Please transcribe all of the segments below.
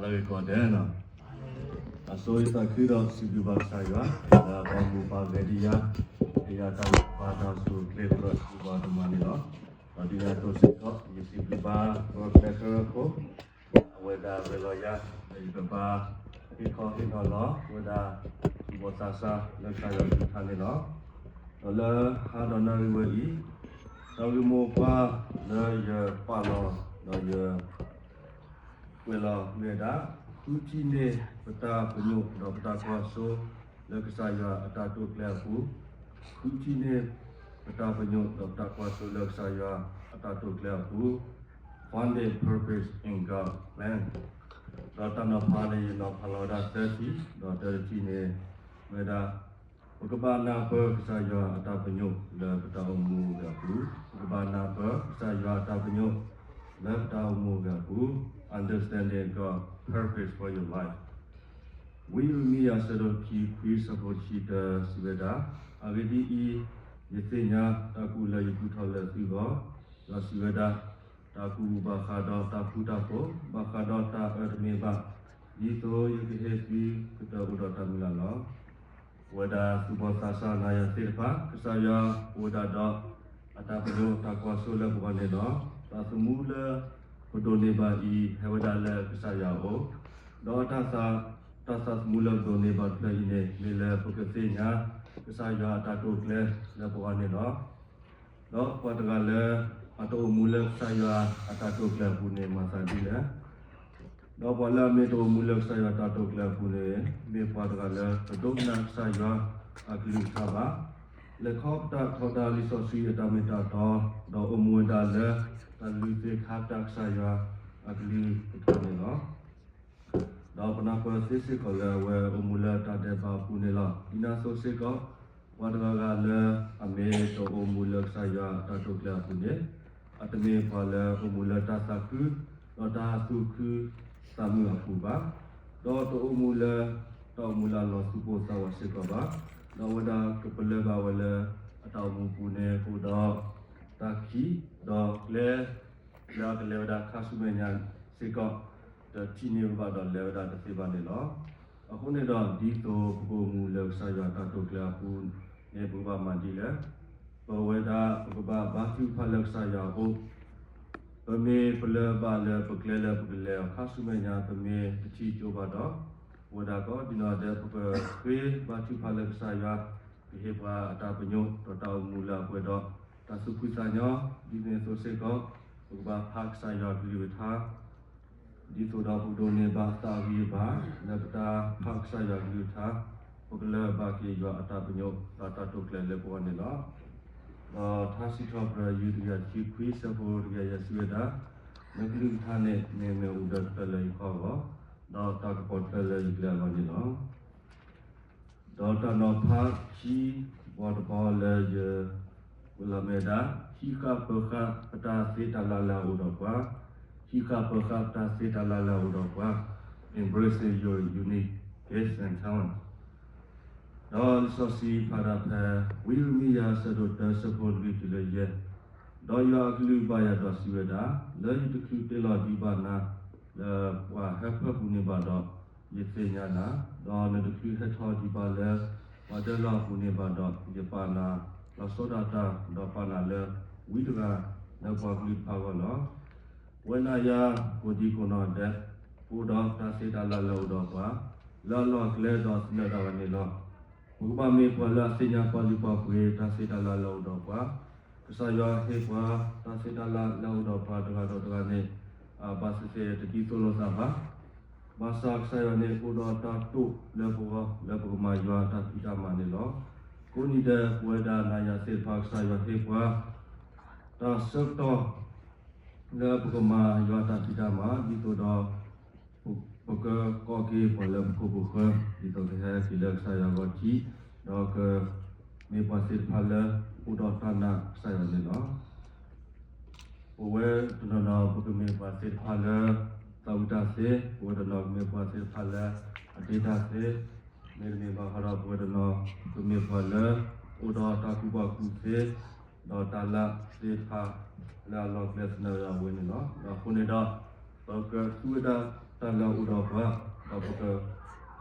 လၢဂ့ၤကိးဂၤဒဲး, အဆိယသးခုဒီးစံးဘျုးဘၣ်ကစၢ်ယွၤ လၢအပာ်မူပာ်ဂဲၤဒံးယၤ, ဒ်ယတၢ်ဘူၣ်တၢ်စူၤအိၣ်ချ့သရၣ်စံးဘၣ်တမံၤန့ၣ်လီၤ. ဒီးဒ်န့ၣ်အသိးစ့ၢ်ကီး ယစံးဘျုးဘၣ် ပှၤကျဲးစၢးဖိ အဝဲဒၣ်ရဲၣ်လီၤယၤ လၢယကဘၣ်ဟ့ၣ်ခီဟ့ၣ်နီၤလီၤ ဝဲဒၣ်သူၣ်ဘီၣ်သးစၢ်လၢကစၢ်ယွၤအကလုၢ်ကထါန့ၣ်လီၤ. ဒီးလၢဟါဒီးနၣ်ရံၣ်ဝဲအံၤ တၢ်ဂ့ၢ်မိၢ်ပှၢ်လၢယပာ်လီၤ ဒီးယ ကွဲးလီၤမ့ၢ်ဝဲဒၣ် ဃုထံၣ်န့ၢ်ပတၢ်ပညိၣ်ဒီးပတၢ်ကွၢ်စိ လၢကစၢ်ယွၤအတၢ်တိာ်ကျဲၤအပူၤ, ဃုထံၣ်န့ၢ်ပတၢ်ပညိၣ်ဒီးပတၢ်ကွၢ်စိ လၢကစၢ်ယွၤအတၢ်တိာ်ကျဲၤအပူၤ, Finding Purpose in God's Plan. ဒီးတၢ်နီၤဖးန့ၣ် ယနီၤဖးလီၤဝဲဒၣ်သၢထံၣ်, ဒီးတၢတထံၣ်န့ၣ် မ့ၢ်ဝဲဒၣ် ပကဘၣ်နၢ်ပၢၢ်ကစၢ်ယွၤအတၢ်ပညိၣ်လၢပတၢ်အိၣ်မူအဂ့ၢ်အပူၤ, ပကဘၣ်နၢ်ပၢၢ်ကစၢ်ယွၤအတၢ်ပညိၣ်လၢပတၢ်အိၣ်မူအဂ့ၢ်အပူၤ, Understanding God's Purpose for Your Life. ဝံယံးရမံယၤ အဆၢဒိၣ်ခံ ခွံ အဆၢဖိတဆံတၢ စံးဝဲဒၣ်, အဂ့ၢ်ဒ်အံၤ, ယသ့ၣ်ညါတၢ်ကူၣ်လၢယကူၣ်ထီၣ်လၢသုဂီၢ်, ဒီးစံးဝဲဒၣ်, တၢ်ကူၣ်ဘၣ်ဃးဒီးတၢ်ဃူတၢ်ဖိး, ဘၣ်ဃးဒီးတၢ်အၢတမ့ၢ်ဘၣ်, ဒ်သိးယကဟ့ၣ်သုကတၢၢ်အိၣ်ဒီးတၢ်မုၢ်လၢ်လီၤ. ပဝဲဒၣ်သူၣ်ဘီၣ်သးစၢ်နၤယၤသ့ၣ်တဖၣ် ကစၢ်ယွၤအိၣ်ဝဲဒၣ်ဒီးအတၢ်ပညိၣ်တၢ်ကွၢ်စိလၢပဂီၢ်န့ၣ်လီၤ. တၢ်သမူလၢပဒိးန့ၢ်ဘၣ်အံၤ ဟဲဝဲဒၣ်လၢကစၢ်ယွၤအအိၣ်, ဒီးတၢ်သးသမူလၢပဒိးန့ၢ်ဘၣ်တဖျၢၣ်အံၤန့ၣ် မ့ၢ်လၢပကသ့ၣ်ညါကစၢ်ယွၤအတၢ်တိာ်ကျဲၤလၢပဂီၢ်န့ၣ်လီၤ. ဒီးပှၤတဂၤလၢအတအိၣ်မူလၢကစၢ်ယွၤအတၢ်တိာ်ကျဲၤအပူၤန့ၣ် မၤသးဒ်လဲၣ်. ဒီးပှၤလၢအမ့ၢ်တအိၣ်မူလၢကစၢ်ယွၤအတၢ်တိာ်ကျဲၤအပူၤန့ၣ် မ့ၢ်ပှၤတဂၤလၢတဒိကနၣ်ကစၢ်ယွၤအကလုၢ်ကထါဘၣ်, လဲၤခီပတာ်ထီဒါလံာ်စီဆှံအတၢ်မ့ၢ်တၢ်တီ, ဒီးအိၣ်မူဝဲဒၣ်လၢတၢ်လုၢ်သ့ၣ်ခါပတာ်ကစၢ်ယွၤအကလုၢ်ကထါန့ၣ်လီၤ. ဒီးပနၢ်ပၢၢ်သ့စ့ၢ်ကီးလၢအဝဲအိၣ်မူလၢတၢ်ဒဲးဘးအပူၤန့ၣ်လီၤ. ဒ်န့ၣ်အသိးစ့ၢ်ကီး ပှၤတဂၤဂၤလၢအမ့ၢ်တအိၣ်မူလၢကစၢ်ယွၤအတၢ်တိာ်ကျဲၤအပူၤန့ၣ် အတမ့ၢ်ပှၤလၢအိၣ်မူလၢတၢ်သးခု ဒီးတၢ်သူၣ်ခုသးမုာ်အပူၤဘၣ်, ဒီးတအိၣ်မူလၢတၢ်အိၣ်မူလၢအလီၤသူၣ်ပိၢ်သးဝးစ့ၢ်ကီးဘၣ်, ဒီးအဝဲဒၣ်ကပလၢၢ်ဘၣ်ဝဲလၢအတၢ်အိၣ်မူပူၤန့ၣ် အိၣ်ဒီးတၢ်ခံး ဒီးကျဲ လၢအကလဲၤဝဲဒၣ်ခါဆူမဲာ်ညါစ့ၢ်ကီး တထံၣ်န့ၢ်ဝဲဘၣ်ဒီးလဲၤဝဲဒၣ်တသ့ဘၣ်န့ၣ်လီၤ. အဃိန့ၣ်ဒီး ဒ်သိးပကအိၣ်မူလၢကစၢ်ယွၤအတၢ်တိာ်ကျဲၤအပူၤန့ၣ် ပကဘၣ်မၤဒ်လဲၣ်. ပဝဲဒၣ်ပကဘၣ်ဘါထုကဖၣ်လၢကစၢ်ယွၤအအိၣ်, ပမ့ၢ်ပလၢၢ်ဘၣ်လၢပကျဲလၢပကလဲၤအီၤခါဆူမဲာ်ညါ ပမ့ၢ်တထံၣ်ကၠိဘၣ်ဒီး ပဝဲဒၣ်ကီးဒ်န့ၣ်ဒီး ပကဃ့ဘါထုကဖၣ်လၢကစၢ်ယွၤ ကဟ့ၣ်ပှၤအတၢ်ပညိၣ် ဒီးတၢ်အိၣ်မူလၢအပှဲၤဒီးတၢ်သူၣ်ဖှံသးညီ, ဒ်န့ၣ်အသိးစ့ၢ်ကီး ပကဘၣ်ဖးကစၢ်ယွၤအကလုၢ်ကထါ ဒ်သိးဒီးပကဒိးန့ၢ်ဘၣ်သးဂံၢ်ဘါ လၢပတၢ်ဖးကစၢ်ယွၤအကလုၢ်ကထါ, ပကလၢၢ်ဘၣ်က့ၤယွၤအတၢ်ပညိၣ် ဒီးတၢ်တိာ်ကျဲၤလၢပဂီၢ်န့ၣ်လီၤ. ဒီးထါစံးထီၣ်ပတြၢၤယုၢ်တကယၤတဆံခွံ အဆၢဖိတကယၤယဲၢ်စံးဝဲဒၣ်, နကလုၢ်ကထါန့ၣ် မ့ၢ်မ့ၣ်အူဒၢတဖျၢၣ်လၢယခီၣ်အဂီၢ်, ဒီးတၢ်ကပီၤတဖျၢၣ်လၢယကျဲအဂီၢ်န့ၣ်လီၤ. ဒီးတၢ်နီၤဖးခံဘီတဘီလၢယ ဝဲလီၤမ့ၢ်ဝဲဒၣ်, ဟံးဃာ်ပၢၤဃာ်ပတၢ်သ့တၢ်လၢ်လၢအအိၣ်ဒီးပှၤ, ဟံးဃာ်ပၢၤဃာ်ပတၢ်သ့တၢ်လၢ်လၢအအိၣ်ဒီးပှၤ, embracing your unique gifts and talent. ဒီးလံာ်စီဆှံဖးဒၣ်ဖဲ ဝံယံးရမံယၤ အဆၢဒိၣ်တၢ အဆၢဖိလွံၢ်တုၤလၢယဲၢ်, ဒီးယွၤအကလုၢ်ဘၣ်ယၤဒီးစံးဝဲဒၣ်, လၢယတချုးတ့လီၤဒံးဘၣ်နၤ လၢပှၤဟၢဖၢပူၤန့ၣ်ဘၣ်ဒီး ယသ့ၣ်ညါနၤ, ဒီးနတချုးဟဲထီၣ်ဒံးဘၣ်လၢပှၤဒၢလီၢ်အပူၤန့ၣ်ဘၣ်ဒီး ယပာ်နၤလီၤဆီဒၣ်တၢ် ဒီးပာ်နၤလၢဝံတဂၤလၢပှၤကလုာ်တဖၣ်အဂီၢ်လီၤ. ပဝဲနၤယၤကိးဒံကိးနီၢ်ဒဲး ပအိၣ်ဒီးတၢ်သ့တၢ်လၢ်လၢအအိၣ်ဒီးပှၤ လၢအလီၢ်အကျဲဒီးသနၢၣ်ဒၣ်ဝဲန့ၣ်လီၤ. ပကဘၣ်မ့ၢ်ပှၤလၢအသ့ၣ်ညါပာ်လုၢ်ပာ်ပှ့ၤတၢ်သ့တၢ်လၢ်လၢအအိၣ်ဒီးပှၤ, ကစၢ်ယွၤဟ့ၣ်ပှၤတၢ်သ့တၢ်လၢ်လၢအအိၣ်ဒီးပှၤတဂၤဒီးတဂၤန့ၣ် ဘၣ်သ့ၣ်သ့ၣ်တဒ်သိးလိာ်သးဘၣ်. ဘၣ်ဆၣ်ကစၢ်ယွၤန့ၣ် အိၣ်ဒီးတၢ်တိာ်လၢပဂီၢ်လၢပကမၤယွၤတၢ်ဖံးတၢ်မၤန့ၣ်လီၤ. ကိးနံၤဒဲးပဝဲဒၣ်နၤယၤသ့ၣ်တဖၣ် ကစၢ်ယွၤဟ့ၣ်ပှၤ တၢ်ဆၢကတီၢ် လၢပကမၤယွၤတၢ်ဖံးတၢ်မၤ ဒ်သိးဒီး ပကကိးက့ၤပှၤလၢပခိၣ်ပဃၢၤ ဒ်သိးကဟဲက့ၤလၢကစၢ်ယွၤအဂီၢ်ထံး, ဒီးကမ့ၢ်ပှၤသ့ၣ်တဖၣ်လၢအိၣ်ဒီးတၢ်နာ်ကစၢ်ယွၤန့ၣ်လီၤ. ပဝဲတနီၤနီၤ ပကမ့ၢ်ပှၤသ့ၣ်တဖၣ်လၢ သးဝံၣ်တၢ်သ့, ပဝဲတနီၤကမ့ၢ်ပှၤသ့ၣ်တဖၣ်လၢ အတ့တၢ်သ့, မ့တမ့ၢ်ဘၣ်ဃီဒီး ပဝဲတနီၤ ကမ့ၢ်ပှၤလၢ အိၣ်ဒီးတၢ်ကူၣ်ဘၣ်ကူၣ်သ့ ဒီးတၢ်လၢသ့ၣ်တဖၣ်လၢအလီၢ်ကျဲသနၢၣ်ဝဲဒၣ်ဝဲန့ၣ်လီၤ. ဒီးအဃိန့ၣ်ဒီး ပကသူဝဲဒၣ် တၢ်လၢအအိၣ်ဒီးပှၤ, ဒီးပက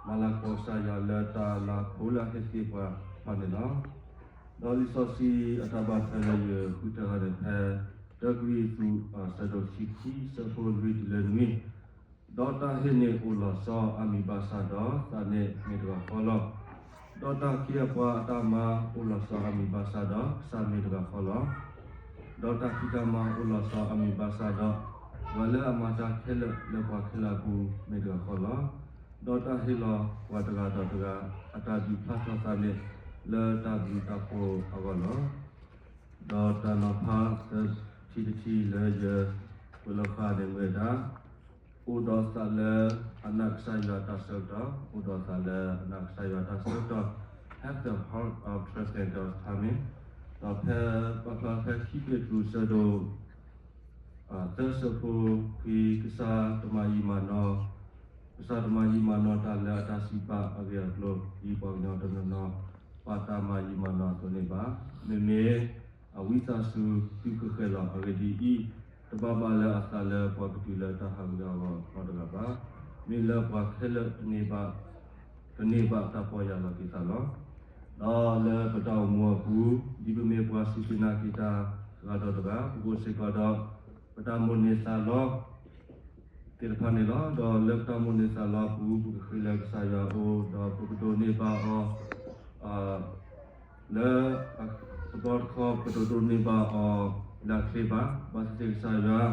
မၤလၤကပီၤကစၢ်ယွၤလၢတၢ်လၤဖိလၢအဟဲသ့ပှၤတဖၣ်န့ၣ်လီၤ. ဒီးလံာ်စီဆှံအတၢ်ဘၣ်ထွဲလၢယဃုထၢဂၤန့ၣ်ဖဲ တၢကရံၣ်သူး အဆၢဒိၣ်တဆံခံ ဆၢဖိလွံၢ်တုၤလၢနွံ, ဒီးတၢ်ဟ့ၣ်န့ၣ်အိၣ်လီၤဆီအါမံၤဘၣ်ဆၣ်ဒီး သးန့ၣ်မ့ၢ်တဂၤဃီလီၤ. ဒီးတၢ်ခ့အပှၤအတၢ်မၤအိၣ်လီၤဆီအါမံၤဘၣ်ဆၣ်ဒီး ကစၢ်မ့ၢ်တဂၤဃီလီၤ. ဒီးတၢ်ဖံးတၢ်မၤအိၣ်လီၤဆီအါမံၤဘၣ်ဆၣ်ဒီး ပှၤလၢအမၤတၢ်ခဲလၢာ်လၢပှၤခဲလၢာ်အပူၤမ့ၢ်တဂၤဃီလီၤ. ဒီးတၢ်ဟ့ၣ်လီၤပှၤတဂၤဒီးတဂၤ အတၢ်ဒုးဖျါထီၣ်သးန့ၣ် လၢတၢ်ဘျုးတၢ်ဖှိၣ်အဂီၢ်လီၤ. ဒီးတၢ်နီၤဖးသၢထံၣ်တထံၣ်လၢယကွဲးလီၤဃာ်န့ၣ်မ့ၢ်ဝဲဒၣ် အိၣ်ဒီးသးလၢအနာ်ကစၢ်ယွၤတၢ်ဆၢကတီၢ်, အိၣ်ဒီးသးလၢအနာ်ကစၢ်ယွၤတၢ်ဆၢကတီၢ်, have the heart of trusting God's timing. ဒီးဖဲပာ်ဖျါဖဲခံပ့းတရူးဆၢဒိၣ် သၢဆၢဖိခွံ, ကစၢ်တမၤယံာ်မၤနီၤ, ကစၢ်တမၤယံာ်မၤနီၤတၢ်လၢအတၢ်စံးပာ်အဂ့ၢ်အကျိၤ ဒ်ပှၤကညီတနီၤနီၤ ဘၣ်တၢ်မၤယံာ်မၤနီၤအသိးန့ၣ်ဘၣ်. မ့မ့ၢ်အဝံသးစူၤသုဃဲၤဃဲၤလီၤ. အဂ့ၢ်ဒ်အံၤ, တဘၣ်ဘၣ်လၢအသးလၢပှၤကတုၤလၢတၢ်ဟးဂူာ်ဟးဂီၤနီတဂၤဘၣ်. မ့ၢ်လၢပှၤခဲလၢာ်တန့ၢ်ဘၣ် တန့ၢ်ဘၣ်တၢ်ပီၢ်ယၢ်လီၤက့ၤသးလီၤ. ဒီးလၢပတၢ်အိၣ်မူအပူၤ, ဒ်ပမ့ၢ်ပှၤစူၢ်က့ၤနာ်က့ၤတၢ်တဂၤဒီးတဂၤ, ပကအိၣ်စ့ၢ်ကီးဒီး ပတၢ်မိၣ်န့ၢ်သးလီ သ့ၣ်တဖၣ်န့ၣ်လီၤ. ဒီးလၢပတၢ်မိၣ်န့ၢ်သးလီအပူၤ, ပကဃ့လၢကစၢ်ယွၤအအိၣ်, ဒီးပကဒိးန့ၢ်ဘၣ်အီၤ လၢတဘျီတခီၣ် ပတဒိးန့ၢ်ဘၣ်အီၤလၢအချ့ဘၣ်. ဘၣ်သ့ၣ်သ့ၣ်ကစၢ်ယွၤ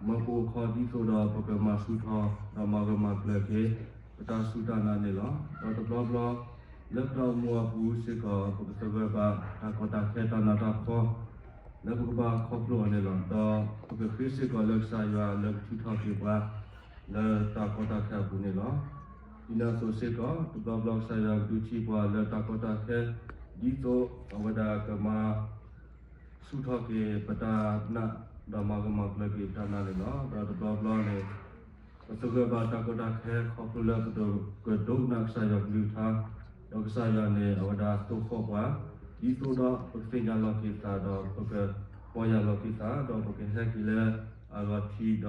မၢပအိၣ်ခီဒ်သိးဒီးပကမၤဆူၣ်ထီၣ် ဒီးမၤဂၢၢ်မၤကျၢၤက့ၤ ပတၢ်စူၢ်တၢ်နာ်န့ၣ်လီၤ. ဒီးတဘျီဘျီ လၢပတၢ်အိၣ်မူအပူၤစ့ၢ်ကီး ပကသဂၢၢ်ဘၣ်တၢ်ကီတၢ်ခဲတၢ်နးတၢ်ဖှီၣ် လၢပကဘၣ်ခီဖျိအီၤန့ၣ်လီၤ. ဒီးပကဃ့စ့ၢ်ကီးလၢကစၢ်ယွၤလၢကထုးထီၣ်က့ၤပှၤ လၢတၢ်ကီတၢ်ခဲအပူၤန့ၣ်လီၤ. ဒ်န့ၣ်အသိးစ့ၢ်ကီး တဘျီဘျီကစၢ်ယွၤကဒုးထံၣ်ပှၤလၢတၢ်ကီတၢ်ခဲ ဒ်သိးအဝဲဒၣ်ကမၤ ဆူၣ်ထီၣ်က့ၤပတၢ်နာ် ဒီးမၤဂၢၢ်မၤကျၢၤက့ၤပတၢ်နာ်န့ၣ်လီၤ. ဒီးတဘျီဘျီန့ၣ် ပသဂၢၢ်ဘၣ်တၢ်ကီတၢ်ခဲခီဖျိလၢပတကဒိကနၣ်ကစၢ်ယွၤကလုၢ်ကထါ, ဒီးကစၢ်ယွၤန့ၣ် အဝဲဒၣ်သိၣ်ဃီၣ်ပှၤ ဒ်သိးဒီးပကသ့ၣ်ညါလီၤက့ၤသး ဒီးပကပီၢ်ယၢ်လီၤက့ၤသး ဒီးပကဟဲက့ၤလၢအလီၢ်ခံဒီး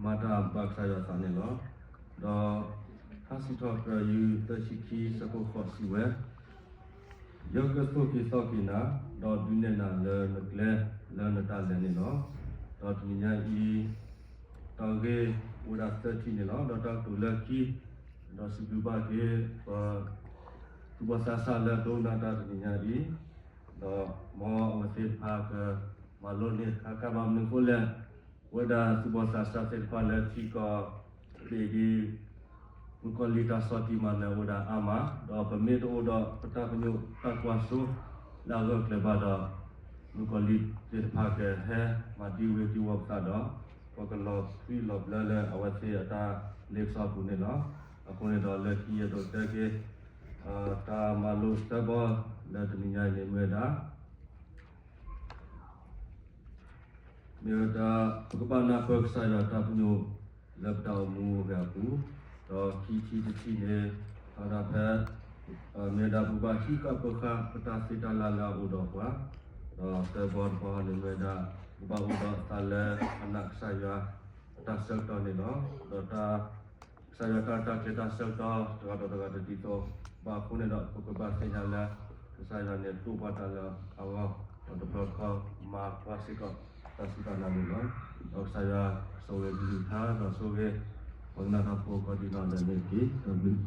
မၤတၢ်ဘၣ်ကစၢ်ယွၤသးန့ၣ်လီၤ. ဒီး ထါစံးထီၣ်ပတြၢၤ ယူၢ်သၢဆံခံ ဆၢဖိဃိးစံးဝဲ, ယကသိၣ်က့ၤသီက့ၤနၤ, ဒီးဒုးနဲၣ်နၤလၢနကျဲလၢနတၢ်လဲၤန့ၣ်လီၤ. ဒီးတနံၤညါအံၤ တၢ်ဂ့ၢ်အိၣ်ဝဲဒၣ်သၢထံၣ်န့ၣ်လီၤ. ဒီးတၢ်ကတိၤလၢခံ ဒီးစံးဘျုးဘၣ်က့ၤ ပ သူၣ်ဘီၣ်သးစၢ်လၢဒိကနၣ်တၢ်တနံၤညါအံၤ, ဒီးမ်အဝဲသ့ၣ်တဖၣ်ကမၤလိန့ၢ်တခါခါ ဘၣ်မနုၤအဃိလဲၣ်, ပဝဲဒၣ်သူၣ်ဘီၣ်သးစၢ်သ့ၣ်တဖၣ်လၢထံကီၢ် ဘ့ၣ်ဒ် မုၣ်ကီၤလံၢ်တၢ်ဆီၣ်တံၢ်မၤနၢၤအိၣ်ဝဲဒၣ်အါမး, ဒီးပမ့ၢ်တအိၣ်ဒီးပတၢ်ပညိၣ်တၢ်ကွၢ်စိလၢအဂၢၢ်အကျၢၤဘၣ်ဒီး မုၣ်ကီၤလံၢ်သ့ၣ်တဖၣ်ကဟဲမၤဒံဝ့ၤဒံဝီၤပသးဒီး ပကလီၤထွံလီၤဘျၢလၢအဝဲသ့ၣ်အတၢ်လ့ပစီအပူၤန့ၣ်လီၤ. အဃိန့ၣ်ဒီးလၢခံယအဲၣ်ဒိးတဲက့ၤ တၢ်မၤလိသၢဘီလၢတနံၤညါအံၤန့ၣ်မ့ၢ်ဝဲဒၣ် မ့ၢ်ဝဲဒၣ် ပကဘၣ်နၢ်ပၢၢ်ကစၢ်ယွၤတၢ်ပညိၣ်လၢပတၢ်အိၣ်မူအဂ့ၢ်အပူၤ, ဒီးခံထံၣ်တထံၣ်န့ၣ် ဖးဒၣ်ဖဲ မ့ၢ်ဝဲဒၣ်ပကဘၣ်ဟံးဃာ်ပၢဃာ်ပတၢ်သ့တၢ်လၢ်လၢအအိၣ်ဒီးပှၤ, ဒီးသၢဘီတဘီန့ၣ်မ့ၢ်ဝဲဒၣ် ပကဘၣ်အိၣ်ဒီးသးလၢအနာ်ကစၢ်ယွၤအတၢ်ဆၢကတီၢ်န့ၣ်လီၤ. ဒီးတၢ် ကစၢ်ယွၤတၢ်ရဲၣ်တၢ်ကျဲၤတၢ်ဆၢကတီၢ် တဂၤဒီးတဂၤတဒ်သိးဘၣ်အဃိန့ၣ်ဒီး ပကဘၣ်သ့ၣ်ညါလၢ ကစၢ်ယွၤန့ၣ်သိၣ်ပှၤတၢ်လၢအဂီၢ်, ဒီးတဘျီတခီၣ်မၤကွၢ်စ့ၢ်ကီးတၢ်စူၢ်တၢ်နာ်န့ၣ်လီၤ. ဒီးကစၢ်ယွၤဆိၣ်ဂ့ၤကလုၢ်ကထါ ဒီးဆိၣ်ဂ့ၤ ပှၤကနၣ်တၢ်ဖိကိးဒံးနီၢ်ဒဲးန့ၣ်တက့ၢ်. တၢ်ဘျုး